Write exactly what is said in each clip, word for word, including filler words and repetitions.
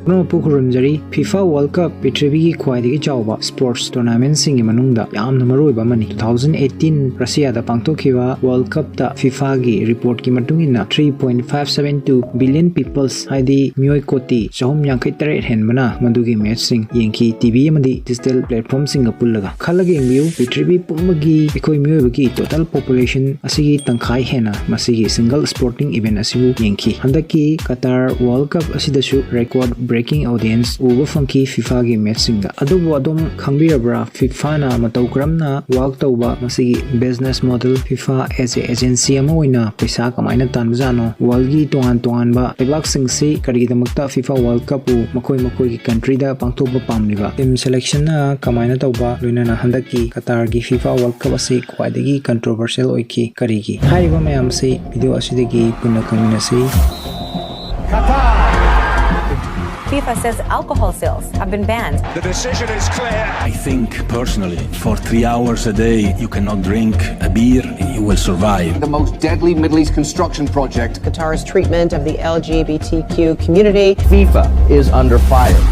ꯄꯨꯝꯅꯃꯛꯄꯨ ꯈꯨꯔꯨꯝꯖꯔꯤ꯫ FIFA World Cup ꯄ꯭ꯔꯤꯊꯤꯕꯤꯒꯤ ꯈ꯭ꯋꯥꯏꯗꯒꯤ ꯆꯥꯎꯕ sports tournament ꯁꯤꯡꯒꯤ ꯃꯅꯨꯡꯗ ꯌꯥꯝꯅ ꯃꯔꯨꯑꯣꯏꯕ ꯑꯃꯅꯤ꯫ Two thousand eighteen Russia ꯗ ꯄꯥꯡꯊꯣꯛꯈꯤꯕ World Cup ꯇ FIFA ꯒꯤ report ꯀꯤ ꯃꯇꯨꯡ ꯏꯟꯅ three point five seven two billion peoples, ꯍꯥꯏꯗꯤ ꯃꯤꯑꯣꯏ ꯀꯣꯇꯤ ꯆꯍꯨꯝ ꯌꯥꯡꯈꯩ ꯇꯔꯦꯠ ꯍꯦꯟꯕꯅ ꯃꯗꯨꯒꯤ match ꯁꯤꯡ ꯌꯦꯡꯈꯤ, TV ꯑꯃꯗꯤ digital platform ꯁꯤꯡꯒ ꯄꯨꯜꯂꯒ꯫ ꯈꯜꯂꯒ ꯌꯦꯡꯕꯤꯌꯨ, ꯄ꯭ꯔꯤꯊꯤꯕꯤ ꯄꯨꯝꯕꯒꯤ ꯑꯩꯈꯣꯏ ꯃꯤꯑꯣꯏꯕꯒꯤ total population ꯑꯁꯤꯒꯤ ꯇꯪꯈꯥꯏ ꯍꯦꯟꯅ ꯃꯁꯤꯒꯤ single sporting event ꯑꯁꯤꯕꯨ ꯌꯦꯡꯈꯤ꯫ ꯍꯟꯗꯛꯀꯤ Qatar World Cup ꯑꯁꯤꯗꯁꯨ record breaking audience ꯎꯕ ꯐꯪꯈꯤ FIFA ꯒꯤ match ꯁꯤꯡꯗ꯫ ꯑꯗꯨꯕꯨ ꯑꯗꯣꯝ ꯈꯪꯕꯤꯔꯕ꯭ꯔꯥ, FIFA ꯅ ꯃꯇꯧ ꯀꯔꯝꯅ work ꯇꯧꯕ ꯃꯁꯤꯒꯤ business model? FIFA as a agency ꯑꯃ ꯑꯣꯏꯅ ꯄꯩꯁꯥ ꯀꯃꯥꯏꯅ ꯇꯥꯟꯕꯖꯥꯠꯅꯣ? World ꯒꯤ ꯇꯣꯉꯥꯟ ꯇꯣꯉꯥꯟꯕ ꯂꯩꯕꯥꯛꯁꯤꯡꯁꯤ ꯀꯔꯤꯒꯤꯗꯃꯛꯇ FIFA World Cup ꯎ ꯃꯈꯣꯏ ꯃꯈꯣꯏꯒꯤ country ꯗ ꯄꯥꯡꯊꯣꯛꯄ ꯄꯥꯝꯂꯤꯕ? Team selection ꯅ ꯀꯃꯥꯏꯅ ꯇꯧꯕ? ꯂꯣꯏꯅꯅ ꯍꯟꯗꯛꯀꯤ Qatar ꯒꯤ FIFA World Cup ꯑꯁꯤ ꯈ꯭ꯋꯥꯏꯗꯒꯤ controversial ꯑꯣꯏꯈꯤ꯫ ꯀꯔꯤꯒꯤ? ꯍꯥꯏꯔꯤꯕ ꯃꯌꯥꯝꯁꯤ video ꯑꯁꯤꯗꯒꯤ ꯄꯨꯟꯅ ꯈꯪꯃꯤꯟꯅꯁꯤ꯫ FIFA says alcohol sales have been banned. The decision is clear. I think personally, for three hours a day, you cannot drink a beer, you will survive. The most deadly Middle East construction project. Qatar's treatment of the L G B T Q community. FIFA is under fire.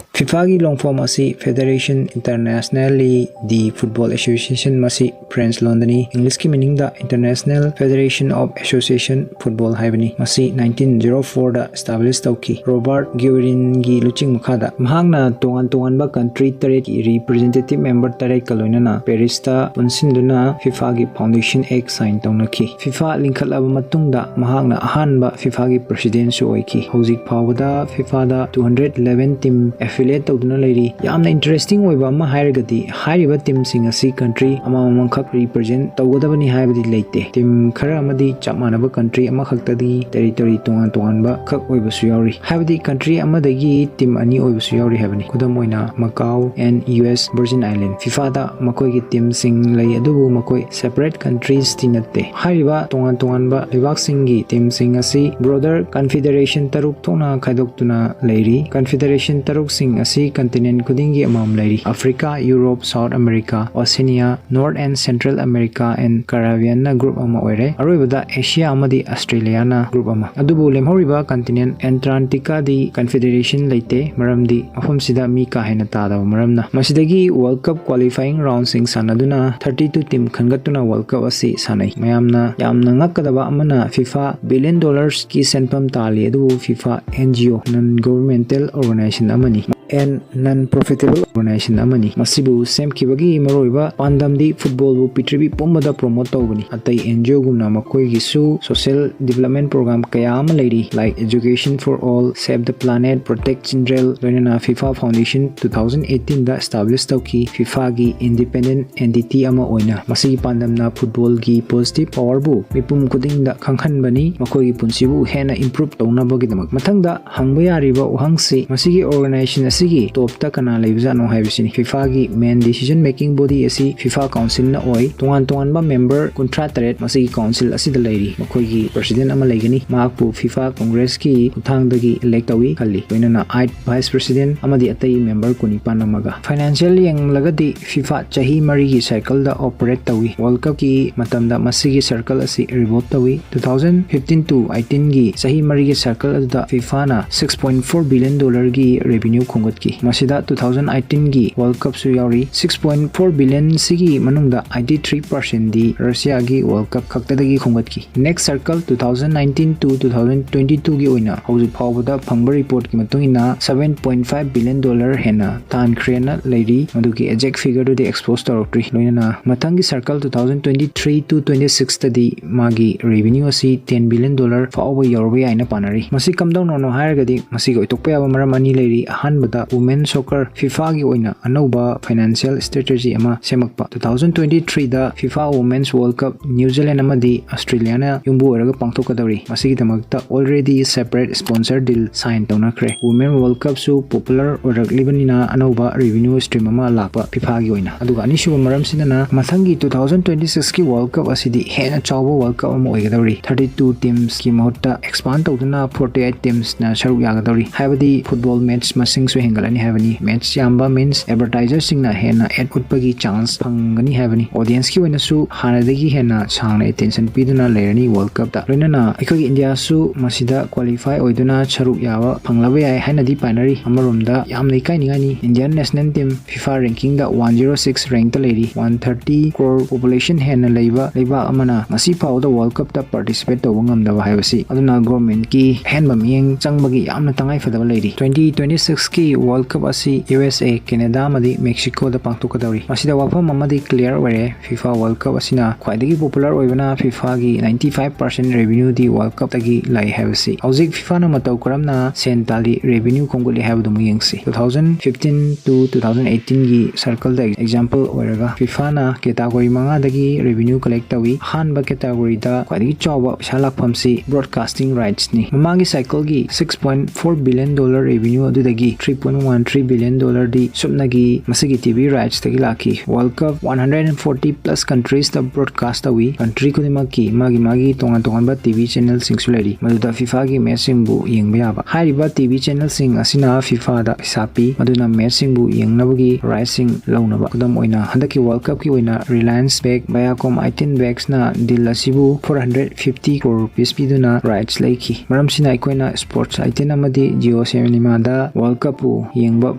FIFA ꯒꯤ long form ꯑꯁꯤ Fédération Internationale de Football Association, ꯃꯁꯤ French ꯂꯣꯟꯗꯅꯤ꯫ English ꯀꯤ meaning the International Federation of Association Football ꯍꯥꯏꯕꯅꯤ꯫ ꯃꯁꯤ nineteen zero four ꯗ establish ꯇꯧꯈꯤ, Robert Guérin ꯒꯤ ꯂꯨꯆꯤꯡ ꯃꯈꯥꯗ꯫ ꯃꯍꯥꯛꯅ ꯇꯣꯉꯥꯟ ꯇꯣꯉꯥꯟꯕ country ꯇꯔꯦꯠꯀꯤ representative member ꯇꯔꯦꯠꯀ ꯂꯣꯏꯅꯅ Paris ꯇ ꯄꯨꯟꯁꯤꯟꯗꯨꯅ FIFA ꯒꯤ Foundation Act sign ꯇꯧꯅꯈꯤ꯫ FIFA ꯂꯤꯡꯈꯠꯂꯕ ꯃꯇꯨꯡꯗ ꯃꯍꯥꯛꯅ ꯑꯍꯥꯟꯕ FIFA ꯒꯤ president ꯁꯨ ꯑꯣꯏꯈꯤ꯫ ꯍꯧꯖꯤꯛ ꯐꯥꯎꯕꯗ FIFA ꯗ two hundred eleven team affiliate ꯇꯧꯗꯨꯅ ꯂꯩꯔꯤ꯫ ꯌꯥꯝꯅ interesting ꯑꯣꯏꯕ ꯑꯃ ꯍꯥꯏꯔꯒꯗꯤ, ꯍꯥꯏꯔꯤꯕ team ꯁꯤꯡ ꯑꯁꯤ country ꯑꯃꯃꯝꯈꯛ represent ꯇꯧꯒꯗꯕꯅꯤ ꯍꯥꯏꯕꯗꯤ ꯂꯩꯇꯦ꯫ Team ꯈꯔ ꯑꯃꯗꯤ ꯆꯞ ꯃꯥꯟꯅꯕ country ꯑꯃꯈꯛꯇꯒꯤ territory ꯇꯣꯉꯥꯟ ꯇꯣꯉꯥꯟꯕ ꯈꯛ ꯑꯣꯏꯕꯁꯨ ꯌꯥꯎꯔꯤ, ꯍꯥꯏꯕꯗꯤ country ꯑꯃꯗꯒꯤ team ꯑꯅꯤ ꯑꯣꯏꯕꯁꯨ ꯌꯥꯎꯔꯤ ꯍꯥꯏꯕꯅꯤ꯫ ꯈꯨꯗꯝ ꯑꯣꯏꯅ Macau and U S Virgin Island꯫ FIFA ꯗ ꯃꯈꯣꯏꯒꯤ team ꯁꯤꯡ ꯂꯩ, ꯑꯗꯨꯕꯨ ꯃꯈꯣꯏ separate countries ꯇꯤ ꯅꯠꯇꯦ꯫ ꯍꯥꯏꯔꯤꯕ ꯇꯣꯉꯥꯟ ꯇꯣꯉꯥꯟꯕ ꯂꯩꯕꯥꯛꯁꯤꯡꯒꯤ team ꯁꯤꯡ ꯑꯁꯤ broader confederation ꯇꯔꯨꯛ ꯊꯣꯛꯅ ꯈꯥꯏꯗꯣꯛꯇꯨꯅ ꯂꯩꯔꯤ꯫ Confederation ꯇꯔꯨꯛꯁꯤꯡ ꯉꯁꯤ continent ꯈꯨꯗꯤꯡꯒꯤ ꯑꯃꯃꯝ ꯂꯩꯔꯤ꯫ Africa, Europe, South America, Oceania, North and Central America and Caribbean ꯅ group ꯑꯃ ꯑꯣꯏꯔꯦ꯫ ꯑꯔꯣꯏꯕꯗ Asia ꯑꯃꯗꯤ Australia ꯅ group ꯑꯃ꯫ ꯑꯗꯨꯕꯨ ꯂꯦꯝꯍꯧꯔꯤꯕ continent Antarctica ꯗꯤ confederation ꯂꯩꯇꯦ, ꯃꯔꯝꯗꯤ ꯃꯐꯝꯁꯤꯗ ꯃꯤ ꯀꯥ ꯍꯦꯟꯅ ꯇꯥꯗꯕ ꯃꯔꯝꯅ꯫ ꯃꯁꯤꯗꯒꯤ World Cup qualifying round ꯁꯤꯡ ꯁꯥꯟꯅꯗꯨꯅ thirty two team ꯈꯟꯒꯠꯇꯨꯅ World Cup ꯑꯁꯤ ꯁꯥꯟꯅꯩ꯫ ꯃꯌꯥꯝꯅ ꯌꯥꯝꯅ ꯉꯛꯀꯗꯕ ꯑꯃꯅ, FIFA billion dollars ꯀꯤ ꯁꯦꯟꯐꯝ ꯇꯥꯜꯂꯤ, ꯑꯗꯨꯕꯨ FIFA N G O, non governmental organization ꯑꯃꯅꯤ꯫ And non profitable organization ꯑꯃꯅꯤ꯫ ꯃꯁꯤꯕꯨ ꯁꯦꯝꯈꯤꯕꯒꯤ ꯃꯔꯨꯑꯣꯏꯕ ꯄꯥꯟꯗꯝꯗꯤ football ꯕꯨ ꯄ꯭ꯔꯤꯊꯤꯕꯤ ꯄꯨꯝꯕꯗ promote ꯇꯧꯕꯅꯤ꯫ ꯑꯇꯩ N G O ꯒꯨꯝꯅ ꯃꯈꯣꯏꯒꯤꯁꯨ social development program ꯀꯌꯥ ꯑꯃ ꯂꯩꯔꯤ, like Education for All, Save the Planet, Protect Children, ꯂꯣꯏꯅꯅ FIFA Foundation two thousand eighteen ꯗ establish ꯇꯧꯈꯤ꯫ FIFA ꯒꯤ independent entity ꯑꯃ ꯑꯣꯏꯅ꯫ ꯃꯁꯤꯒꯤ ꯄꯥꯟꯗꯝꯅ football ꯒꯤ positive power ꯕꯨ ꯃꯤꯄꯨꯝ ꯈꯨꯗꯤꯡꯗ ꯈꯪꯍꯟꯕꯅꯤ, ꯃꯈꯣꯏꯒꯤ ꯄꯨꯟꯁꯤꯕꯨ ꯍꯦꯟꯅ improve ꯇꯧꯅꯕꯒꯤꯗꯃꯛ꯫ ꯃꯊꯪꯗ ꯍꯪꯕ ꯌꯥꯔꯤꯕ ꯋꯥꯍꯪꯁꯤ, ꯃꯁꯤꯒꯤ organization ꯑꯁꯤꯒꯤ top ꯇ ꯀꯅꯥ ꯂꯩꯕꯖꯥꯠꯅꯣ ꯍꯥꯏꯕꯁꯤꯅꯤ꯫ FIFA ꯒꯤ main decision making body ꯑꯁꯤ FIFA Council ꯅ ꯑꯣꯏ꯫ ꯇꯣꯉꯥꯟ ꯇꯣꯉꯥꯟꯕ member ꯀꯨꯟꯊ꯭ꯔꯥ ꯇꯔꯦꯠ ꯃꯁꯤꯒꯤ council ꯑꯁꯤꯗ ꯂꯩꯔꯤ꯫ ꯃꯈꯣꯏꯒꯤ president ꯑꯃ ꯂꯩꯒꯅꯤ꯫ ꯃꯍꯥꯛꯄꯨ FIFA Congress ꯀꯤ ꯈꯨꯠꯊꯥꯡꯗꯒꯤ elect ꯇꯧꯏ ꯈꯜꯂꯤ, ꯂꯣꯏꯅꯅ eight vice president ꯑꯃꯗꯤ ꯑꯇꯩ member ꯀꯨꯟꯅꯤꯄꯥꯟ ꯑꯃꯒ꯫ Financial ꯌꯦꯡꯂꯒꯗꯤ FIFA ꯆꯍꯤ ꯃꯔꯤꯒꯤ cycle ꯗ operate ꯇꯧꯏ꯫ World Cup ꯀꯤ ꯃꯇꯝꯗ ꯃꯁꯤꯒꯤ circle ꯑꯁꯤ revolve ꯇꯧꯏ꯫ Two thousand fifteen to eighteen ꯒꯤ ꯆꯍꯤ ꯃꯔꯤꯒꯤ circle ꯑꯗꯨꯗ FIFA ꯅ six point four billion dollar ꯒꯤ revenue ꯈꯣꯝꯒꯠꯈꯤ꯫ ꯃꯁꯤꯗ two thousand eighteen ꯒꯤ World Cup ꯁꯨ ꯌꯥꯎꯔꯤ꯫ Six point four billion ꯁꯤꯒꯤ ꯃꯅꯨꯡꯗ eighty three percent ꯗꯤ Russia ꯒꯤ World Cup ꯈꯛꯇꯗꯒꯤ ꯈꯣꯝꯒꯠꯈꯤ꯫ Next circle two thousand nineteen to two thousand twenty two ꯒꯤ ꯑꯣꯏꯅ ꯍꯧꯖꯤꯛ ꯐꯥꯎꯕꯗ ꯐꯪꯕ report ꯀꯤ ꯃꯇꯨꯡ ꯏꯟꯅ seven point five billion dollar ꯍꯦꯟꯅ ꯇꯥꯟꯈ꯭ꯔꯦꯅ ꯂꯩꯔꯤ꯫ ꯃꯗꯨꯒꯤ exact figure ꯗꯨꯗꯤ expose ꯇꯧꯔꯛꯇ꯭ꯔꯤ꯫ ꯂꯣꯏꯅꯅ ꯃꯊꯪꯒꯤ circle two thousand twenty three to twenty six ꯇꯗꯤ ꯃꯥꯒꯤ revenue ꯑꯁꯤ ten billion dollar ꯐꯥꯎꯕ ꯌꯧꯔꯕ ꯌꯥꯏꯅ ꯄꯥꯅꯔꯤ꯫ ꯃꯁꯤ ꯀꯝꯗꯧꯅꯅꯣ ꯍꯥꯏꯔꯒꯗꯤ, ꯃꯁꯤꯒꯤ ꯑꯣꯏꯊꯣꯛꯄ ꯌꯥꯕ ꯃꯔꯝ ꯑꯅꯤ ꯂꯩꯔꯤ꯫ ꯑꯍꯥꯟꯕꯗ, women soccer, FIFA ꯒꯤ ꯑꯣꯏꯅ ꯑꯅꯧꯕ financial strategy ꯑꯃ ꯁꯦꯝꯃꯛꯄ꯫ Two thousand twenty three ꯗ FIFA Women's World Cup New Zealand ꯑꯃꯗꯤ Australia ꯅ ꯌꯨꯝꯕꯨ ꯑꯣꯏꯔꯒ ꯄꯥꯡꯊꯣꯛꯀꯗꯧꯔꯤ꯫ ꯃꯁꯤꯒꯤꯗꯃꯛꯇ already separate sponsor deal sign ꯇꯧꯅꯈ꯭ꯔꯦ꯫ Women World Cup ꯁꯨ popular ꯑꯣꯏꯔꯛꯂꯤꯕꯅꯤꯅ ꯑꯅꯧꯕ revenue stream ꯑꯃ ꯂꯥꯛꯄ FIFA ꯒꯤ ꯑꯣꯏꯅ꯫ ꯑꯗꯨꯒ ꯑꯅꯤꯁꯨꯕ ꯃꯔꯝꯁꯤꯗꯅ, ꯃꯊꯪꯒꯤ two thousand twenty six ꯀꯤ World Cup ꯑꯁꯤꯗꯤ ꯍꯦꯟꯅ ꯆꯥꯎꯕ World Cup ꯑꯃ ꯑꯣꯏꯒꯗꯧꯔꯤ꯫ Thirty two teams ꯀꯤ ꯃꯍꯨꯠꯇ expand ꯇꯧꯗꯨꯅ forty eight teams ꯅ ꯁꯔꯨꯛ ꯌꯥꯒꯗꯧꯔꯤ꯫ ꯍꯥꯏꯕꯗꯤ football match ꯃꯁꯤꯡꯁꯨ ꯍꯦꯟꯒꯠꯂꯅꯤ ꯍꯥꯏꯕꯅꯤ꯫ ꯃꯦꯠꯁ ꯌꯥꯝꯕ means advertiserꯁꯤꯡꯅ ꯍꯦꯟꯅ ad ꯎꯠꯄꯒꯤ chance ꯐꯪꯒꯅꯤ ꯍꯥꯏꯕꯅꯤ꯫ Audienceꯀꯤ ꯑꯣꯏꯅꯁꯨ ꯍꯥꯟꯅꯗꯒꯤ ꯍꯦꯟꯅ ꯁꯥꯡꯅ attention ꯄꯤꯗꯨꯅ ꯂꯩꯔꯅꯤ World Cupꯇ꯫ ꯂꯣꯏꯅꯅ ꯑꯩꯈꯣꯏꯒꯤ ꯏꯟꯗꯤꯌꯥꯁꯨ ꯃꯁꯤꯗ qualify ꯑꯣꯏꯗꯨꯅ ꯁꯔꯨꯛ ꯌꯥꯕ ꯐꯪꯂꯕ ꯌꯥꯏ ꯍꯥꯏꯅꯗꯤ ꯄꯥꯅꯔꯤ꯫ ꯑꯃꯔꯣꯝꯗ ꯌꯥꯝꯅ ꯏꯀꯥꯏꯅꯤꯡꯉꯥꯏꯅꯤ, Indian national team FIFA rankingꯗ one zero six rankꯇ ꯂꯩꯔꯤ꯫ One thirty crore population ꯍꯦꯟꯅ ꯂꯩꯕ ꯂꯩꯕꯥꯛ ꯑꯃꯅ ꯉꯁꯤ ꯐꯥꯎꯕꯗ World Cupꯇ participate ꯇꯧꯕ ꯉꯝꯗꯕ ꯍꯥꯏꯕꯁꯤ꯫ ꯑꯗꯨꯅ governmentꯀꯤ ꯑꯍꯦꯟꯕ ꯃꯤꯠꯌꯦꯡ ꯆꯪꯕꯒꯤ ꯌꯥꯝꯅ ꯇꯉꯥꯏ ꯐꯗꯕ ꯂꯩꯔꯤ꯫ Twenty twenty sixꯀꯤ World Cup ꯑꯁꯤ U S A, Canada ꯑꯃꯗꯤ Mexicoꯗ ꯄꯥꯡꯊꯣꯛꯀꯗꯧꯔꯤ꯫ ꯃꯁꯤꯗ ꯋꯥꯐꯝ ꯑꯃꯗꯤ clear ꯑꯣꯏꯔꯦ, FIFA World Cup ꯑꯁꯤꯅ ꯈ꯭ꯋꯥꯏꯗꯒꯤ popular ꯑꯣꯏꯕꯅ FIFAꯒꯤ ninety five percent revenueꯗꯤ World Cupꯇꯒꯤ ꯂꯥꯛꯏ ꯍꯥꯏꯕꯁꯤ꯫ ꯍꯧꯖꯤꯛ FIFAꯅ ꯃꯇꯧ ꯀꯔꯝꯅ ꯁꯦꯟ ꯇꯥꯜꯂꯤ, revenue ꯈꯣꯝꯒꯠꯂꯤ ꯍꯥꯏꯕꯗꯨ ꯑꯃꯨꯛ ꯌꯦꯡꯁꯤ꯫ Two thousand fifteen to two thousand eighteenꯒꯤ circleꯗ example ꯑꯣꯏꯔꯒ FIFAꯅ category ꯃꯉꯥꯗꯒꯤ revenue collect ꯇꯧꯏ꯫ ꯑꯍꯥꯟꯕ categoryꯗ ꯈ꯭ꯋꯥꯏꯗꯒꯤ ꯆꯥꯎꯕ ꯄꯩꯁꯥ ꯂꯥꯛꯐꯝꯁꯤ broadcasting rightsꯅꯤ꯫ ꯃꯃꯥꯡꯒꯤ cycleꯒꯤ six point four billion dollar revenue ꯑꯗꯨꯗꯒꯤ three point one three billion dollarꯗꯤ ꯁꯨꯞꯅꯒꯤ ꯃꯁꯤꯒꯤ TV rightsꯇꯒꯤ ꯂꯥꯛꯈꯤ꯫ World Cup one hundred forty plus countriesꯇ broadcast ꯇꯧꯏ꯫ Country ꯈꯨꯗꯤꯡꯃꯛꯀꯤ ꯃꯥꯒꯤ ꯃꯥꯒꯤ ꯇꯣꯉꯥꯟ ꯇꯣꯉꯥꯟꯕ TV channelꯁꯤꯡꯁꯨ ꯂꯩꯔꯤ, ꯃꯗꯨꯗ FIFAꯒꯤ matchꯁꯤꯡꯕꯨ ꯌꯦꯡꯕ ꯌꯥꯕ꯫ ꯍꯥꯏꯔꯤꯕ TV channelꯁꯤꯡ ꯑꯁꯤꯅ FIFAꯗ ꯄꯩꯁꯥ ꯄꯤ, ꯃꯗꯨꯅ matchꯁꯤꯡꯕꯨ ꯌꯦꯡꯅꯕꯒꯤ rightsꯁꯤꯡ ꯂꯧꯅꯕ꯫ ꯈꯨꯗꯝ ꯑꯣꯏꯅ, ꯍꯟꯗꯛꯀꯤ World Cupꯀꯤ ꯑꯣꯏꯅ Reliance Bag, Viacom eighteen Bagsꯅ deal ꯑꯁꯤꯕꯨ four hundred fifty crore rupees ꯄꯤꯗꯨꯅ rights ꯂꯩꯈꯤ꯫ ꯃꯔꯝꯁꯤꯅ ꯑꯩꯈꯣꯏꯅ sports eighteen ꯑꯃꯗꯤ Jio Cinemaꯗ World Cupꯄꯨ ꯌꯦꯡꯕ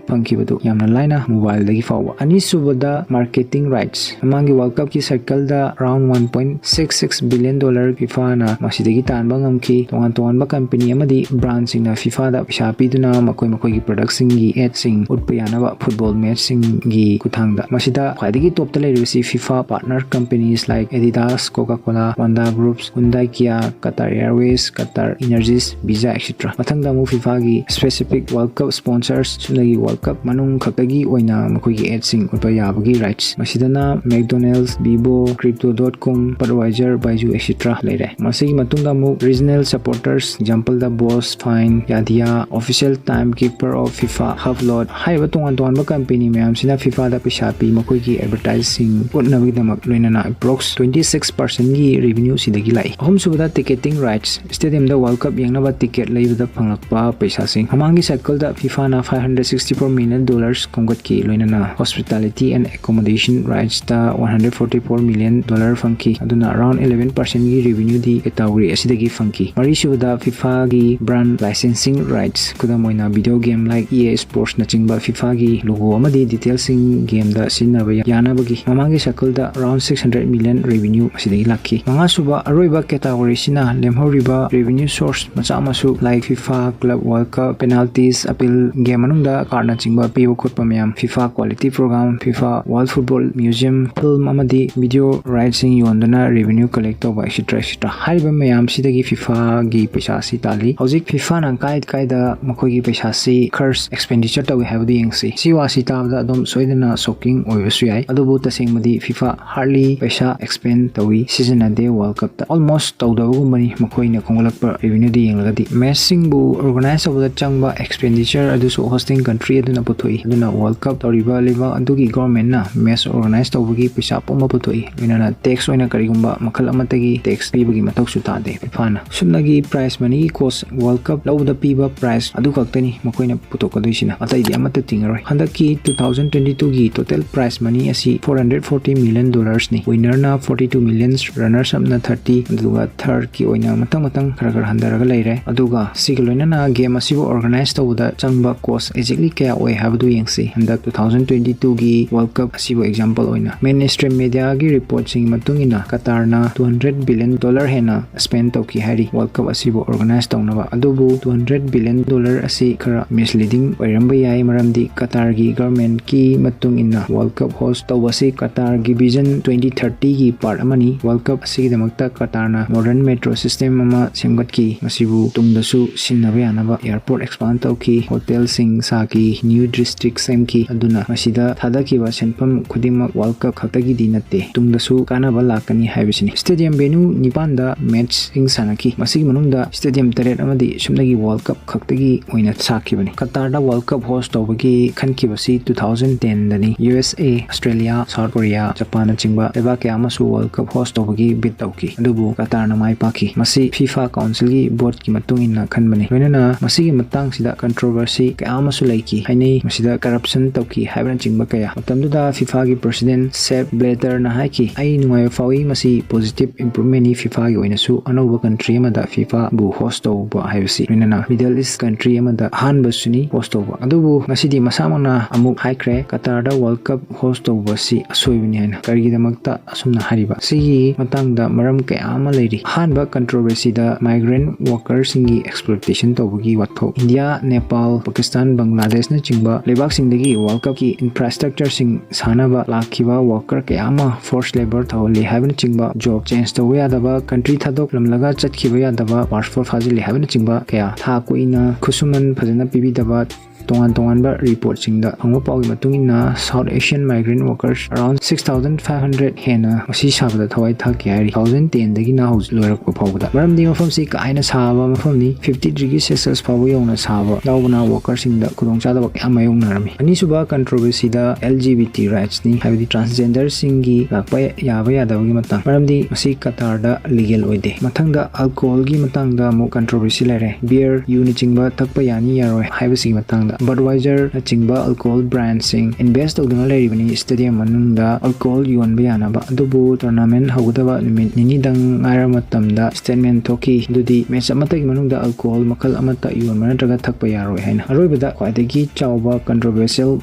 ꯐꯪꯈꯤꯕꯗꯨ ꯌꯥꯝꯅ ꯂꯥꯏꯅ mobileꯗꯒꯤ ꯐꯥꯎꯕ꯫ ꯑꯅꯤꯁꯨꯕꯗ marketing rights꯫ ꯃꯃꯥꯡꯒꯤ World Cupꯀꯤ cycleꯗ around one point six six billion dollar FIFAꯅ ꯃꯁꯤꯗꯒꯤ ꯇꯥꯟꯕ ꯉꯝꯈꯤ꯫ ꯇꯣꯉꯥꯟ ꯇꯣꯉꯥꯟꯕ company ꯑꯃꯗꯤ brandꯁꯤꯡꯅ FIFAꯗ ꯄꯩꯁꯥ ꯄꯤꯗꯨꯅ ꯃꯈꯣꯏ ꯃꯈꯣꯏꯒꯤ productꯁꯤꯡꯒꯤ adꯁꯤꯡ ꯎꯠꯄ ꯌꯥꯅꯕ football matchꯁꯤꯡꯒꯤ ꯈꯨꯠꯊꯥꯡꯗ꯫ ꯃꯁꯤꯗ ꯈ꯭ꯋꯥꯏꯗꯒꯤ topꯇ ꯂꯩꯔꯤꯕꯁꯤ FIFA partner companies like Adidas, Coca-Cola, Wanda Groups, Hyundai Kia, Qatar Airways, Qatar Energies, Visa, etcetera꯫ ꯃꯊꯪꯗ ꯑꯃꯨꯛ FIFAꯒꯤ specific World Cup sponsors, ꯆꯨꯝꯅꯒꯤ World Cup ꯃꯅꯨꯡ ꯈꯛꯇꯒꯤ ꯑꯣꯏꯅ ꯃꯈꯣꯏꯒꯤ adꯁꯤꯡ ꯎꯠꯄ ꯌꯥꯕꯒꯤ rights꯫ ꯃꯁꯤꯗꯅ McDonald's, Vivo, Crypto dot com, Budweiser, Baijiu, etcetera ꯂꯩꯔꯦ꯫ ꯃꯁꯤꯒꯤ ꯃꯇꯨꯡꯗ ꯑꯃꯨꯛ regional supporters, exampleꯗ Bosch, Fine, Yadia, Official Timekeeper of FIFA, Haflod ꯍꯥꯏꯔꯤꯕ ꯇꯣꯉꯥꯟ ꯇꯣꯉꯥꯟꯕ company ꯃꯌꯥꯝꯁꯤꯅ FIFAꯗ ꯄꯩꯁꯥ ꯄꯤ, ꯃꯈꯣꯏꯒꯤ advertiseꯁꯤꯡ ꯎꯠꯅꯕꯒꯤꯗꯃꯛ꯫ ꯂꯣꯏꯅꯅ approx twenty six percentꯒꯤ revenue ꯁꯤꯗꯒꯤ ꯂꯥꯛꯏ꯫ ꯑꯍꯨꯝꯁꯨꯕꯗ ticketing rights, stadiumꯗ World Cup ꯌꯦꯡꯅꯕ ticket ꯂꯩꯕꯗ ꯐꯪꯂꯛꯄ ꯄꯩꯁꯥꯁꯤꯡ꯫ ꯃꯃꯥꯡꯒꯤ cycleꯗ FIFAꯅ five hundred sixty four million dollars ꯈꯣꯝꯒꯠꯈꯤ, ꯂꯣꯏꯅꯅ hospitality and accommodation rights ꯇ one hundred forty four million dollar ꯐꯪꯈꯤ꯫ ꯑꯗꯨꯅ around eleven percent ꯒꯤ revenue ꯗꯤ category ꯑꯁꯤꯗꯒꯤ ꯐꯪꯈꯤ꯫ ꯃꯔꯤꯁꯨꯕꯗ, FIFA ꯒꯤ brand licensing rights, ꯈꯨꯗꯝ ꯑꯣꯏꯅ video game like E A Sports ꯅꯆꯤꯡꯕ FIFA ꯒꯤ logo ꯑꯃꯗꯤ details ꯁꯤꯡ game ꯗ ꯁꯤꯖꯤꯟꯅꯕ ꯌꯥꯅꯕꯒꯤ ꯃꯃꯥꯡꯒꯤ cycle ꯗ around six hundred million revenue ꯑꯁꯤꯗꯒꯤ ꯂꯥꯛꯈꯤ꯫ ꯃꯉꯥꯁꯨꯕ ꯑꯔꯣꯏꯕ category ꯁꯤꯅ ꯂꯦꯝꯍꯧꯔꯤꯕ revenue source ꯃꯆꯥ ꯃꯁꯨ like FIFA Club World Cup, penalties, appeal, game ꯃꯅꯨꯡꯗ card ꯅꯆꯤꯡꯕ ꯄꯤꯕ ꯈꯣꯠꯄ ꯃꯌꯥꯝ, FIFA quality program, FIFA World Football Museum, film ꯑꯃꯗꯤ video rights ꯁꯤꯡ ꯌꯣꯟꯗꯨꯅ revenue collect ꯇꯧꯕ, et cetera, et cetera꯫ ꯍꯥꯏꯔꯤꯕ ꯃꯌꯥꯝꯁꯤꯗꯒꯤ FIFA ꯒꯤ ꯄꯩꯁꯥꯁꯤ ꯇꯥꯜꯂꯤ꯫ ꯍꯧꯖꯤꯛ FIFA ꯅ ꯀꯥꯏ ꯀꯥꯏꯗ ꯃꯈꯣꯏꯒꯤ ꯄꯩꯁꯥꯁꯤ ꯈꯔ expenditure ꯇꯧꯏ ꯍꯥꯏꯕꯗꯨ ꯌꯦꯡꯁꯤ꯫ ꯁꯤ ꯋꯥꯁꯤ ꯇꯥꯕꯗ ꯑꯗꯨꯝ ꯁꯣꯏꯗꯅ shocking ꯑꯣꯏꯕꯁꯨ ꯌꯥꯏ, ꯑꯗꯨꯕꯨ ꯇꯁꯦꯡꯕꯗꯤ FIFA hardly ꯄꯩꯁꯥ expend ꯇꯧꯏ, ꯁꯤꯖꯤꯟꯅꯗꯦ World Cup ꯇ꯫ Almost ꯇꯧꯗꯕꯒꯨꯝꯕꯅꯤ ꯃꯈꯣꯏꯅ ꯈꯣꯝꯒꯠꯂꯛꯄ revenue ꯗ ꯌꯦꯡꯂꯒꯗꯤ꯫ Match ꯁꯤꯡꯕꯨ organize ꯇꯧꯕꯗ ꯆꯪꯕ expenditure ꯑꯗꯨꯁꯨ hosting country ꯑꯗꯨꯅ ꯄꯨꯊꯣꯛꯏ꯫ ꯑꯗꯨꯅ World Cup ꯇꯧꯔꯤꯕ ꯂꯩꯕꯥꯛ ꯑꯗꯨꯒꯤ government ꯅ match organize ꯇꯧꯕꯒꯤ ꯄꯩꯁꯥ ꯄꯨꯝꯕ ꯄꯨꯊꯣꯛꯏ꯫ ꯂꯣꯏꯅꯅ tax ꯑꯣꯏꯅ ꯀꯔꯤꯒꯨꯝꯕ ꯃꯈꯜ ꯑꯃꯠꯇꯒꯤ tax ꯄꯤꯕꯒꯤ ꯃꯊꯧꯁꯨ ꯇꯥꯗꯦ FIFA ꯅ꯫ ꯁꯨꯞꯅꯒꯤ prize money ꯒꯤ cost, World Cup ꯂꯧꯕꯗ ꯄꯤꯕ prize ꯑꯗꯨ ꯈꯛꯇꯅꯤ ꯃꯈꯣꯏꯅ ꯄꯨꯊꯣꯛꯀꯗꯣꯏꯁꯤꯅ, ꯑꯇꯩꯗꯤ ꯑꯃꯠꯇ ꯇꯤꯡꯉꯔꯣꯏ꯫ ꯍꯟꯗꯛꯀꯤ two thousand twenty two ꯒꯤ total prize money ꯑꯁꯤ four hundred forty million dollars ꯅꯤ꯫ Winner ꯅ forty two million, runners up ꯅ thirty, ꯑꯗꯨꯒ third ꯀꯤ ꯑꯣꯏꯅ ꯃꯊꯪ ꯃꯊꯪ ꯈꯔ ꯈꯔ ꯍꯟꯊꯔꯒ ꯂꯩꯔꯦ꯫ ꯑꯗꯨꯒ ꯁꯤꯒ ꯂꯣꯏꯅꯅ game ꯑꯁꯤꯕꯨ organize ꯇꯧꯕꯗ ꯆꯪꯕ cost exactly ꯀꯌꯥ ꯑꯣꯏ ꯍꯥꯏꯕꯗꯨ ꯌꯦꯡꯁꯤ꯫ ꯍꯟꯗꯛ two thousand twenty two ꯒꯤ World Cup ꯑꯁꯤꯕꯨ example ꯑꯣꯏꯅ, mainstream media ꯒꯤ report ꯁꯤꯡꯒꯤ ꯃꯇꯨꯡ ꯏꯟꯅ ꯀꯇꯥꯔꯅ two hundred billion dollar ꯍꯦꯟꯅ spend ꯇꯧꯈꯤ ꯍꯥꯏꯔꯤ World Cup ꯑꯁꯤꯕꯨ organize ꯇꯧꯅꯕ꯫ ꯑꯗꯨꯕꯨ two hundred billion dollar ꯑꯁꯤ ꯈꯔ misleading ꯑꯣꯏꯔꯝꯕ ꯌꯥꯏ, ꯃꯔꯝꯗꯤ ꯀꯇꯥꯔꯒꯤ government ꯀꯤ ꯃꯇꯨꯡ ꯏꯟꯅ World Cup host ꯇꯧꯕ ꯑꯁꯤ ꯀꯇꯥꯔꯒꯤ vision twenty thirty ꯒꯤ part ꯑꯃꯅꯤ꯫ World Cup ꯑꯁꯤꯒꯤꯗꯃꯛꯇ ꯀꯇꯥꯔꯅ modern metro system ꯑꯃ ꯁꯦꯝꯒꯠꯈꯤ, ꯃꯁꯤꯕꯨ ꯇꯨꯡꯗꯁꯨ ꯁꯤꯖꯤꯟꯅꯕ ꯌꯥꯅꯕ airport expand ꯇꯧꯈꯤ, hotel ꯁꯤꯡ ꯁꯥꯈꯤ, new district ꯁꯦꯝꯈꯤ꯫ ꯑꯗꯨꯅ ꯃꯁꯤꯗ ꯊꯥꯗꯈꯤꯕ ꯁꯦꯟꯐꯝ ꯈꯨꯗꯤꯡꯃꯛ World Cup ꯈꯛꯇꯒꯤꯗꯤ ꯅꯠꯇꯦ, ꯇꯨꯡꯗꯁꯨ ꯀꯥꯟꯅꯕ ꯂꯥꯛꯀꯅꯤ ꯍꯥꯏꯕꯁꯤꯅꯤ꯫ Stadium venue ꯅꯤꯄꯥꯟꯗ match ꯁꯤꯡ ꯁꯥꯟꯅꯈꯤ꯫ ꯃꯁꯤꯒꯤ ꯃꯅꯨꯡꯗ stadium ꯇꯔꯦꯠ ꯑꯃꯗꯤ ꯁꯨꯞꯅꯒꯤ World Cup ꯈꯛꯇꯒꯤ ꯑꯣꯏꯅ ꯁꯥꯈꯤꯕꯅꯤ꯫ ꯀꯇꯥꯔꯗ World Cup host ꯇꯧꯕꯒꯤ ꯈꯟꯈꯤꯕꯁꯤ two thousand ten ꯗꯅꯤ꯫ U S A, Australia, South Korea, Japan ꯅꯆꯤꯡꯕ ꯂꯩꯕꯥꯛ ꯀꯌꯥ ꯑꯃꯁꯨ World Cup host ꯇꯧꯕꯒꯤ bid ꯇꯧꯈꯤ, ꯑꯗꯨꯕꯨ ꯀꯇꯥꯔꯅ ꯃꯥꯏ ꯄꯥꯛꯈꯤ꯫ ꯃꯁꯤ FIFA council ꯒꯤ vote ꯀꯤ ꯃꯇꯨꯡ ꯏꯟꯅ ꯈꯟꯕꯅꯤ꯫ ꯂꯣꯏꯅꯅ ꯃꯁꯤꯒꯤ ꯃꯇꯥꯡꯁꯤꯗ controversy ꯀꯌꯥ ꯑꯃꯁꯨ ꯂꯩꯈꯤ ꯍꯥꯏꯅꯩ꯫ ꯃꯁꯤꯗ corruption ꯇꯧꯈꯤ ꯍꯥꯏꯕꯅꯆꯤꯡꯕ ꯀꯌꯥ꯫ ꯃꯇꯝꯗꯨꯗ FIFAꯒꯤ president Sepp Blatterꯅ ꯍꯥꯏꯈꯤ, "ꯑꯩ ꯅꯨꯡꯉꯥꯏꯕ ꯐꯥꯎꯏ, ꯃꯁꯤ positive improvementꯅꯤ꯫ FIFAꯒꯤ ꯑꯣꯏꯅꯁꯨ ꯑꯅꯧꯕ country ꯑꯃꯗ FIFAꯕꯨ host ꯇꯧꯕ ꯍꯥꯏꯕꯁꯤ, ꯂꯣꯏꯅꯅ Middle East country ꯑꯃꯗ ꯑꯍꯥꯟꯕꯁꯨꯅꯤ host ꯇꯧꯕ꯫ ꯑꯗꯨꯕꯨ ꯉꯁꯤꯗꯤ ꯃꯁꯥꯃꯛꯅ ꯑꯃꯨꯛ ꯍꯥꯏꯈ꯭ꯔꯦ, ꯀꯇꯥꯔꯗ World Cup host ꯇꯧꯕꯁꯤ ꯑꯁꯣꯏꯕꯅꯤ" ꯍꯥꯏꯅ꯫ ꯀꯔꯤꯒꯤꯗꯃꯛꯇ ꯑꯁꯨꯝꯅ ꯍꯥꯏꯔꯤꯕ? ꯁꯤꯒꯤ ꯃꯇꯥꯡꯗ ꯃꯔꯝ ꯀꯌꯥ ꯑꯃ ꯂꯩꯔꯤ꯫ ꯑꯍꯥꯟꯕ controversyꯗ migrant workerꯁꯤꯡꯒꯤ exploitationꯇꯧꯕꯒꯤ ꯋꯥꯊꯣꯛ꯫ ꯏꯟꯗꯤꯌꯥ, ꯅꯦꯄꯥꯜ, ꯄꯥꯀꯤꯁꯇꯥꯟ, ꯕꯪꯒ꯭ꯂꯥꯗꯦꯁꯅꯆꯤꯡꯕ ꯂꯩꯕꯥꯛꯁꯤꯡꯗꯒꯤ World Cupꯀꯤ infrastructureꯁꯤꯡ ꯁꯥꯅꯕ ꯂꯥꯛꯈꯤꯕ worker ꯀꯌꯥ ꯑꯃ forced labour ꯇꯧꯍꯜꯂꯤ ꯍꯥꯏꯕꯅꯆꯤꯡꯕ, job change ꯇꯧꯕ ꯌꯥꯗꯕ, country ꯊꯥꯗꯣꯛꯂꯝꯂꯒ ꯆꯠꯈꯤꯕ ꯌꯥꯗꯕ, passport ꯐꯥꯖꯤꯜꯂꯤ ꯍꯥꯏꯕꯅꯆꯤꯡꯕ ꯀꯌꯥ, ꯊꯥ ꯀꯨꯏꯅ ꯈꯨꯠꯁꯨꯃꯟ ꯐꯖꯅ ꯄꯤꯕꯤꯗꯕ, ꯇꯣꯉꯥꯟ ꯇꯣꯉꯥꯟꯕ reportꯁꯤꯡꯗ ꯐꯪꯕ ꯄꯥꯎꯒꯤ ꯃꯇꯨꯡ ꯏꯟꯅ, South Asian migrant workers around six thousand five hundred ꯍꯦꯟꯅ ꯃꯁꯤ ꯁꯥꯕꯗ ꯊꯋꯥꯏ ꯊꯥꯛꯈꯤ ꯍꯥꯏꯔꯤ, two thousand tenꯗꯒꯤꯅ ꯍꯧꯖꯤꯛ ꯂꯣꯏꯔꯛꯄ ꯐꯥꯎꯕꯗ꯫ ꯃꯔꯝꯗꯤ ꯃꯐꯝꯁꯤ ꯀꯥ ꯍꯦꯟꯅ ꯁꯥꯕ ꯃꯐꯝꯅꯤ, fifty degree Celsius ꯐꯥꯎꯕ ꯌꯧꯅ ꯁꯥꯕ ꯌꯥꯎꯕꯅ workerꯁꯤꯡꯗ ꯈꯨꯗꯣꯡꯆꯥꯗꯕ ꯀꯌꯥ ꯃꯥꯌꯣꯛꯅꯔꯝꯃꯤ꯫ ꯑꯅꯤꯁꯨꯕ controversyꯗ LGBT rightsꯅꯤ, ꯍꯥꯏꯕꯗꯤ transgenderꯁꯤꯡꯒꯤ ꯂꯥꯛꯄ ꯌꯥꯕ ꯌꯥꯗꯕꯒꯤ ꯃꯇꯥꯡ꯫ ꯃꯔꯝꯗꯤ ꯃꯁꯤ ꯀꯇꯥꯔꯗ legal ꯑꯣꯏꯗꯦ꯫ ꯃꯊꯪꯗ alcoholꯒꯤ ꯃꯇꯥꯡꯗ ꯑꯃꯨꯛ controversy ꯂꯩꯔꯦ꯫ Beer, ꯌꯨꯅꯆꯤꯡꯕ ꯊꯛꯄ ꯌꯥꯅꯤ ꯌꯥꯔꯣꯏ ꯍꯥꯏꯕꯁꯤꯒꯤ ꯃꯇꯥꯡꯗ꯫ Budweiserꯅꯆꯤꯡꯕ alcohol brandꯁꯤꯡ invest ꯇꯧꯗꯨꯅ ꯂꯩꯔꯤꯕꯅꯤ stadium ꯃꯅꯨꯡꯗ alcohol ꯌꯣꯟꯕ ꯌꯥꯅꯕ꯫ ꯑꯗꯨꯕꯨ tournament ꯍꯧꯒꯗꯕ ꯅꯨꯃꯤꯠ ꯅꯤꯅꯤꯗꯪ ꯉꯥꯏꯔꯕ ꯃꯇꯝꯗ statement ꯊꯣꯛꯈꯤ, ꯑꯗꯨꯗꯤ match ꯑꯃꯠꯇꯒꯤ ꯃꯅꯨꯡꯗ alcohol ꯃꯈꯜ ꯑꯃꯠꯇ ꯌꯣꯟꯕ ꯅꯠꯇ꯭ꯔꯒ ꯊꯛꯄ ꯌꯥꯔꯣꯏ ꯍꯥꯏꯅ꯫ ꯑꯔꯣꯏꯕꯗ ꯈ꯭ꯋꯥꯏꯗꯒꯤ ꯆꯥꯎꯕ controversial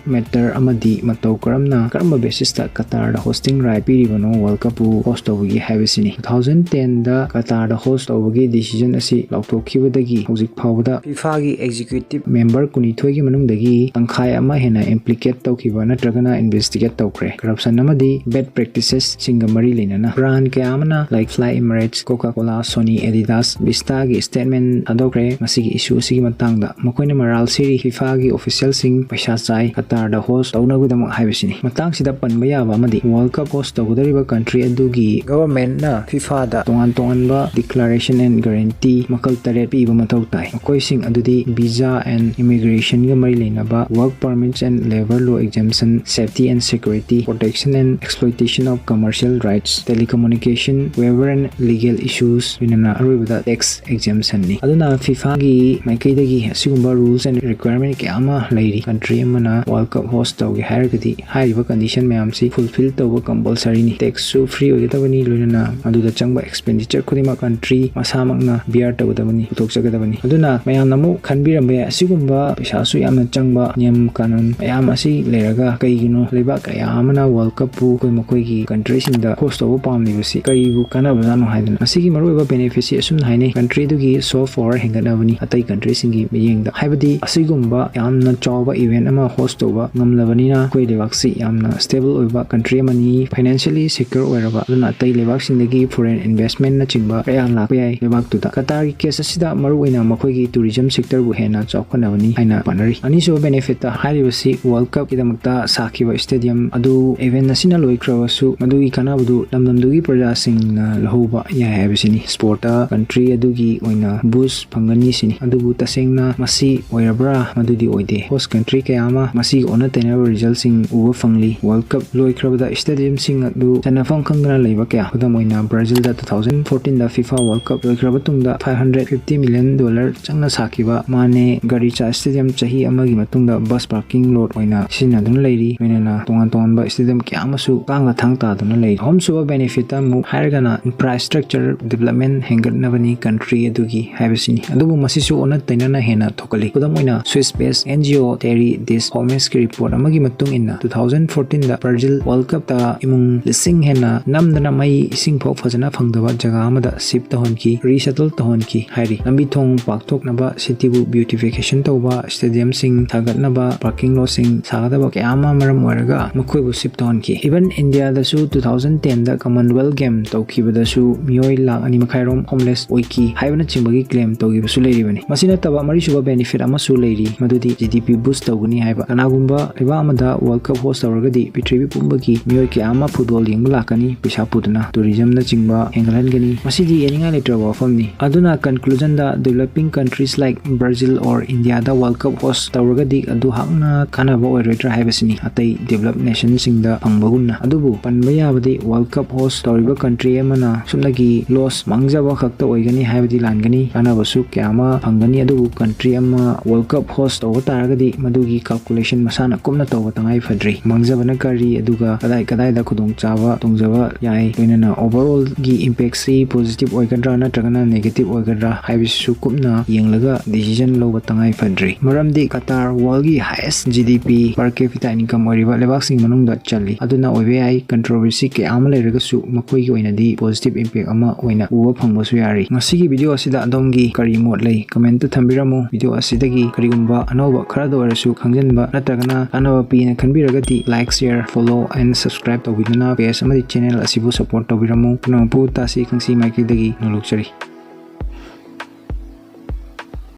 matter ꯑꯃꯗꯤ ꯃꯇꯧ ꯀꯔꯝꯅ, ꯀꯔꯝꯕ basisꯇ ꯀꯇꯥꯔꯗ hosting right ꯄꯤꯔꯤꯕꯅꯣ World Cupꯄꯨ host ꯇꯧꯕꯒꯤ ꯍꯥꯏꯕꯁꯤꯅꯤ꯫ Two thousand tenꯗ ꯀꯇꯥꯔꯗ host ꯇꯧꯕꯒꯤ decision ꯑꯁꯤ ꯂꯥꯎꯊꯣꯛꯈꯤꯕꯗꯒꯤ ꯍꯧꯖꯤꯛ ꯐꯥꯎꯕꯗ FIFAꯒꯤ executive member ꯀꯨꯟꯅꯤꯊꯣꯏꯒꯤ ꯃꯅꯨꯡꯗꯒꯤ ꯇꯪꯈꯥꯏ ꯑꯃ ꯍꯦꯟꯅ implicate ꯇꯧꯈꯤꯕ ꯅꯠꯇ꯭ꯔꯒꯅ investigate ꯇꯧꯈ꯭ꯔꯦ꯫ Corruption ꯑꯃꯗꯤ bad practicesꯁꯤꯡꯒ ꯃꯔꯤ ꯂꯩꯅꯅ brand ꯀꯌꯥ ꯑꯃꯅ, like Fly Emirates, Coca-Cola, Sony, Adidas, Vistaꯒꯤ statement ꯊꯥꯗꯣꯛꯈ꯭ꯔꯦ꯫ ꯃꯁꯤꯒꯤ issue ꯑꯁꯤꯒꯤ ꯃꯇꯥꯡꯗ ꯃꯈꯣꯏꯅ ꯃꯔꯥꯜ ꯁꯤꯔꯤ, FIFAꯒꯤ officialꯁꯤꯡ ꯄꯩꯁꯥ ꯆꯥꯏ, ꯀꯇꯥꯔꯗ host ꯇꯧꯅꯕꯒꯤꯗꯃꯛ ꯍꯥꯏꯕꯁꯤꯅꯤ꯫ ꯃꯇꯥꯡꯁꯤꯗ ꯄꯟꯕ ꯌꯥꯕ ꯑꯃꯗꯤ World Cup host ꯇꯧꯒꯗꯧꯔꯤꯕ country ꯑꯗꯨꯒꯤ governmentꯅ FIFAꯗ ꯇꯣꯉꯥꯟ ꯇꯣꯉꯥꯟꯕ declaration and guarantee ꯃꯈꯜ ꯇꯔꯦꯠ ꯄꯤꯕ ꯃꯊꯧ ꯇꯥꯏ꯫ ꯃꯈꯣꯏꯁꯤꯡ ꯑꯗꯨꯗꯤ visa and immigration ꯃꯔꯤ ꯂꯩꯅꯕ work permits and labor law exemption, safety and security, protection and exploitation of commercial rights, telecommunication, waiver and legal issues, ꯂꯣꯏꯅꯅ ꯑꯔꯣꯏꯕꯗ tax exemption ꯅꯤ꯫ ꯑꯗꯨꯅ FIFAꯒꯤ ꯃꯥꯏꯀꯩꯗꯒꯤ ꯑꯁꯤꯒꯨꯝꯕ rules and requirement ꯀꯌꯥ ꯑꯃ ꯂꯩꯔꯤ꯫ Country ꯑꯃꯅ World Cup host ꯇꯧꯒꯦ ꯍꯥꯏꯔꯒꯗꯤ ꯍꯥꯏꯔꯤꯕ condition ꯃꯌꯥꯝꯁꯤ fulfill ꯇꯧꯕ compulsory ꯅꯤ꯫ Tax ꯁꯨ free ꯑꯣꯏꯒꯗꯕꯅꯤ, ꯂꯣꯏꯅꯅ ꯑꯗꯨꯗ ꯆꯪꯕ expenditure ꯈꯨꯗꯤꯡꯃꯛ country ꯃꯁꯥꯃꯛꯅ bear ꯇꯧꯒꯗꯕꯅꯤ, ꯄꯨꯊꯣꯛꯆꯒꯗꯕꯅꯤ꯫ ꯑꯗꯨꯅ ꯃꯌꯥꯝꯅ ꯑꯃꯨꯛ ꯈꯟꯕꯤꯔꯝꯕ ꯌꯥꯏ, ꯑꯁꯤꯒꯨꯝꯕ ꯄꯩꯁꯥꯁꯨ ꯌꯥꯝꯅ ꯆꯪꯕ ꯅꯤꯌꯝ ꯀꯥꯅꯨꯟ ꯃꯌꯥꯝ ꯑꯁꯤ ꯂꯩꯔꯒ ꯀꯩꯒꯤꯅꯣ ꯂꯩꯕꯥꯛ ꯀꯌꯥ ꯑꯃꯅ World Cup ꯄꯨ ꯑꯩꯈꯣꯏ ꯃꯈꯣꯏꯒꯤ country ꯁꯤꯡꯗ host ꯇꯧꯕ ꯄꯥꯝꯂꯤꯕꯁꯤ ꯀꯔꯤꯕꯨ ꯀꯥꯟꯅꯕꯖꯥꯠꯅꯣ ꯍꯥꯏꯗꯅ꯫ ꯃꯁꯤꯒꯤ ꯃꯔꯨꯑꯣꯏꯕ benefit ꯁꯤ ꯑꯁꯨꯝꯅ ꯍꯥꯏꯅꯩ: country ꯑꯗꯨꯒꯤ soft power ꯍꯦꯟꯒꯠꯅꯕꯅꯤ ꯑꯇꯩ country ꯁꯤꯡꯒꯤ ꯃꯤꯠꯌꯦꯡꯗ꯫ ꯍꯥꯏꯕꯗꯤ ꯑꯁꯤꯒꯨꯝꯕ ꯌꯥꯝꯅ ꯆꯥꯎꯕ event ꯑꯃ host ꯇꯧꯕ ꯉꯝꯂꯕꯅꯤꯅ ꯑꯩꯈꯣꯏ ꯂꯩꯕꯥꯛꯁꯤ ꯌꯥꯝꯅ stable ꯑꯣꯏꯕ country ꯑꯃꯅꯤ, financially secure ꯑꯣꯏꯔꯕ, ꯑꯗꯨꯅ ꯑꯇꯩ ꯂꯩꯕꯥꯛꯁꯤꯡꯗꯒꯤ foreign investment ꯅꯆꯤꯡꯕ ꯀꯌꯥ ꯂꯥꯛꯄ ꯌꯥꯏ ꯂꯩꯕꯥꯛꯇꯨꯗ꯫ ꯀꯇꯥꯔꯒꯤ case ꯑꯁꯤꯗ ꯃꯔꯨꯑꯣꯏꯅ ꯃꯈꯣꯏꯒꯤ tourism sector ꯕꯨ ꯍꯦꯟꯅ ꯆꯥꯎꯈꯠꯅꯕꯅꯤ ꯍꯥꯏꯅ ꯄꯥꯅꯔꯤ꯫ ꯑꯅꯤꯁꯨꯕ benefit ꯇ ꯍꯥꯏꯔꯤꯕꯁꯤ World Cup ꯀꯤꯗꯃꯛꯇ ꯁꯥꯈꯤꯕ stadium ꯑꯗꯨ event ꯑꯁꯤꯅ ꯂꯣꯏꯈ꯭ꯔꯕꯁꯨ ꯃꯗꯨꯒꯤ ꯀꯥꯟꯅꯕꯗꯨ ꯂꯝꯗꯝꯗꯨꯒꯤ ꯄ꯭ꯔꯖꯥꯁꯤꯡꯅ ꯂꯧꯍꯧꯕ ꯌꯥꯏ ꯍꯥꯏꯕꯁꯤꯅꯤ꯫ Sport ꯇ country ꯑꯗꯨꯒꯤ ꯑꯣꯏꯅ boost ꯐꯪꯒꯅꯤ ꯁꯤꯅꯤ꯫ ꯑꯗꯨꯕꯨ ꯇꯁꯦꯡꯅ ꯃꯁꯤ ꯑꯣꯏꯔꯕ꯭ꯔꯥ? ꯃꯗꯨꯗꯤ ꯑꯣꯏꯗꯦ꯫ Host country ꯀꯌꯥ ꯑꯃ ꯃꯁꯤꯒꯤ ꯑꯣꯟꯅ ꯇꯩꯅꯕ result ꯁꯤꯡ ꯎꯕ ꯐꯪꯂꯤ꯫ World Cup ꯂꯣꯏꯈ꯭ꯔꯕꯗ stadium ꯁꯤꯡ ꯑꯗꯨ ꯆꯟꯅꯐꯝ ꯈꯪꯗꯅ ꯂꯩꯕ ꯀꯌꯥ, ꯈꯨꯗꯝ ꯑꯣꯏꯅ Brazil ꯗ two thousand fourteen ꯗ FIFA World Cup ꯂꯣꯏꯈ꯭ꯔꯕ ꯇꯨꯡꯗ five hundred fifty million dollar ꯆꯪꯅ ꯁꯥꯈꯤꯕ Marne Garrincha stadium ꯆꯍꯤ ꯑꯃꯒꯤ ꯃꯇꯨꯡꯗ bus parking lot ꯑꯣꯏꯅ ꯁꯤꯖꯤꯟꯅꯗꯨꯅ ꯂꯩꯔꯤ꯫ ꯂꯣꯏꯅꯅ ꯇꯣꯉꯥꯟ ꯇꯣꯉꯥꯟꯕ stadium ꯀꯌꯥ ꯑꯃꯁꯨ ꯀꯥꯡꯒ ꯊꯥꯡ ꯇꯥꯗꯨꯅ ꯂꯩꯔꯤ꯫ ꯑꯍꯨꯝꯁꯨꯕ benefit ꯑꯃꯨꯛ ꯍꯥꯏꯔꯒꯅ infrastructure development ꯍꯦꯟꯒꯠꯅꯕꯅꯤ country ꯑꯗꯨꯒꯤ ꯍꯥꯏꯕꯁꯤꯅꯤ꯫ ꯑꯗꯨꯕꯨ ꯃꯁꯤꯁꯨ ꯑꯣꯟꯅ ꯇꯩꯅꯅ ꯍꯦꯟꯅ ꯊꯣꯛꯀꯜꯂꯤ꯫ ꯈꯨꯗꯝ ꯑꯣꯏꯅ Swiss based N G O Terre des Hommes ꯀꯤ report ꯑꯃꯒꯤ ꯃꯇꯨꯡ ꯏꯟꯅ two thousand fourteen ꯗ Brazil World Cup ꯇ ꯏꯃꯨꯡ ꯂꯤꯁꯤꯡ ꯍꯦꯟꯅ ꯅꯝꯗꯅ ꯃꯩ ꯏꯁꯤꯡ ꯐꯥꯎ ꯐꯖꯅ ꯐꯪꯗꯕ ꯖꯒꯥ ꯑꯃꯗ shift ꯇꯧꯍꯟꯈꯤ, resettle ꯇꯧꯍꯟꯈꯤ ꯍꯥꯏꯔꯤ꯫ ꯂꯝꯕꯤ ꯊꯣꯡ ꯄꯥꯛꯊꯣꯛꯅꯕ, city ꯕꯨ beautification ꯇꯧꯕ, stadium ꯁꯤꯡ ꯁꯥꯒꯠꯅꯕ, parking lot ꯁꯤꯡ ꯁꯥꯒꯗꯕ ꯀꯌꯥ ꯑꯃ ꯃꯔꯝ ꯑꯣꯏꯔꯒ ꯃꯈꯣꯏꯕꯨ shift ꯇꯧꯍꯟꯈꯤ꯫ Even India ꯗꯁꯨ two thousand ten ꯗ Commonwealth Game ꯇꯧꯈꯤꯕꯗꯁꯨ ꯃꯤꯑꯣꯏ ꯂꯥꯈ ꯑꯅꯤ ꯃꯈꯥꯏꯔꯣꯝ homeless ꯑꯣꯏꯈꯤ ꯍꯥꯏꯕꯅꯆꯤꯡꯕꯒꯤ claim ꯇꯧꯈꯤꯕꯁꯨ ꯂꯩꯔꯤꯕꯅꯤ꯫ ꯃꯁꯤ ꯅꯠꯇꯕ ꯃꯔꯤꯁꯨꯕ benefit ꯑꯃꯁꯨ ꯂꯩꯔꯤ, ꯃꯗꯨꯗꯤ G D P boost ꯇꯧꯒꯅꯤ ꯍꯥꯏꯕ꯫ ꯀꯅꯥꯒꯨꯝꯕ ꯂꯩꯕꯥꯛ ꯑꯃꯗ World Cup host ꯇꯧꯔꯒꯗꯤ ꯄ꯭ꯔꯤꯊꯤꯕꯤ ꯄꯨꯝꯕꯒꯤ ꯃꯤꯑꯣꯏ ꯀꯌꯥ ꯑꯃ football ꯌꯦꯡꯕ ꯂꯥꯛꯀꯅꯤ, ꯄꯩꯁꯥ ꯄꯨꯗꯨꯅ tourism ꯅꯆꯤꯡꯕ ꯍꯦꯟꯒꯠꯍꯟꯒꯅꯤ꯫ ꯃꯁꯤꯗꯤ ꯌꯥꯅꯤꯡꯉꯥꯏ ꯂꯩꯇ꯭ꯔꯕ ꯋꯥꯐꯝꯅꯤ꯫ ꯑꯗꯨꯅ conclusion the developing countries like Brazil or India the World Cup host ꯇꯧꯔꯒꯗꯤ ꯑꯗꯨ ꯍꯥꯛꯅ ꯀꯥꯟꯅꯕ ꯑꯣꯏꯔꯣꯏꯗ꯭ꯔꯥ ꯍꯥꯏꯕꯁꯤꯅꯤ, ꯑꯇꯩ developed nationꯁꯤꯡꯗ ꯐꯪꯕꯒꯨꯝꯅ꯫ ꯑꯗꯨꯕꯨ ꯄꯟꯕ ꯌꯥꯕꯗꯤ, World Cup host ꯇꯧꯔꯤꯕ country ꯑꯃꯅ ꯁꯨꯞꯅꯒꯤ loss, ꯃꯥꯡꯖꯕ ꯈꯛꯇ ꯑꯣꯏꯒꯅꯤ ꯍꯥꯏꯕꯗꯤ ꯂꯥꯟꯒꯅꯤ꯫ ꯀꯥꯟꯅꯕꯁꯨ ꯀꯌꯥ ꯑꯃ ꯐꯪꯒꯅꯤ꯫ ꯑꯗꯨꯕꯨ country ꯑꯃ World Cup host ꯇꯧꯕ ꯇꯥꯔꯒꯗꯤ ꯃꯗꯨꯒꯤ calculation ꯃꯁꯥꯅ ꯀꯨꯞꯅ ꯇꯧꯕ ꯇꯉꯥꯏ ꯐꯗ꯭ꯔꯤ꯫ ꯃꯥꯡꯖꯕꯅ ꯀꯔꯤ, ꯑꯗꯨꯒ ꯀꯗꯥꯏ ꯀꯗꯥꯏꯗ ꯈꯨꯗꯣꯡꯆꯥꯕ ꯇꯣꯡꯖꯕ ꯌꯥꯏ, ꯂꯣꯏꯅꯅ overallꯒꯤ impactꯁꯤ positive ꯑꯣꯏꯒꯗ꯭ꯔꯥ ꯅꯠꯇ꯭ꯔꯒꯅ negative ꯑꯣꯏꯒꯗ꯭ꯔꯥ ꯍꯥꯏꯕꯁꯤꯁꯨ ꯀꯨꯞꯅ ꯌꯦꯡꯂꯒ decision ꯂꯧꯕ ꯇꯉꯥꯏ ꯐꯗ꯭ꯔꯤ꯫ ꯃꯔꯝꯗꯤ Qatar worldꯒꯤ highest GDP, per capita income ꯑꯣꯏꯔꯤꯕ ꯂꯩꯕꯥꯛꯁꯤꯡ ꯃꯅꯨꯡꯗ ꯆꯜꯂꯤ꯫ ꯑꯗꯨꯅ ꯑꯣꯏꯕ ꯌꯥꯏ, controversy ꯀꯌꯥ ꯑꯃ ꯂꯩꯔꯒꯁꯨ ꯃꯈꯣꯏꯒꯤ ꯑꯣꯏꯅꯗꯤ positive impact ꯑꯃ ꯑꯣꯏꯅ ꯎꯕ ꯐꯪꯕꯁꯨ ꯌꯥꯔꯤ꯫ ꯉꯁꯤꯒꯤ video ꯑꯁꯤꯗ ꯑꯗꯣꯝꯒꯤ ꯀꯔꯤ ꯃꯣꯠ ꯂꯩ? Commentꯇ ꯊꯝꯕꯤꯔꯝꯃꯨ꯫ Video ꯑꯁꯤꯗꯒꯤ ꯀꯔꯤꯒꯨꯝꯕ ꯑꯅꯧꯕ ꯈꯔꯗ ꯑꯣꯏꯔꯁꯨ ꯈꯪꯖꯤꯟꯕ ꯅꯠꯇ꯭ꯔꯒꯅ ꯀꯥꯟꯅꯕ ꯄꯤꯅ ꯈꯟꯕꯤꯔꯒꯗꯤ like, share, follow and subscribe ꯇꯧꯕꯤꯗꯨꯅ page ꯑꯃꯗꯤ channel ꯑꯁꯤꯕꯨ support ꯇꯧꯕꯤꯔꯝꯃꯨ꯫ ꯄꯨꯝꯅꯃꯛꯄꯨ ꯇꯥꯁꯤ ꯈꯪꯁꯤ ꯃꯥꯏꯀꯩꯗꯒꯤ ꯅꯣꯂꯨꯛꯆꯔꯤ꯫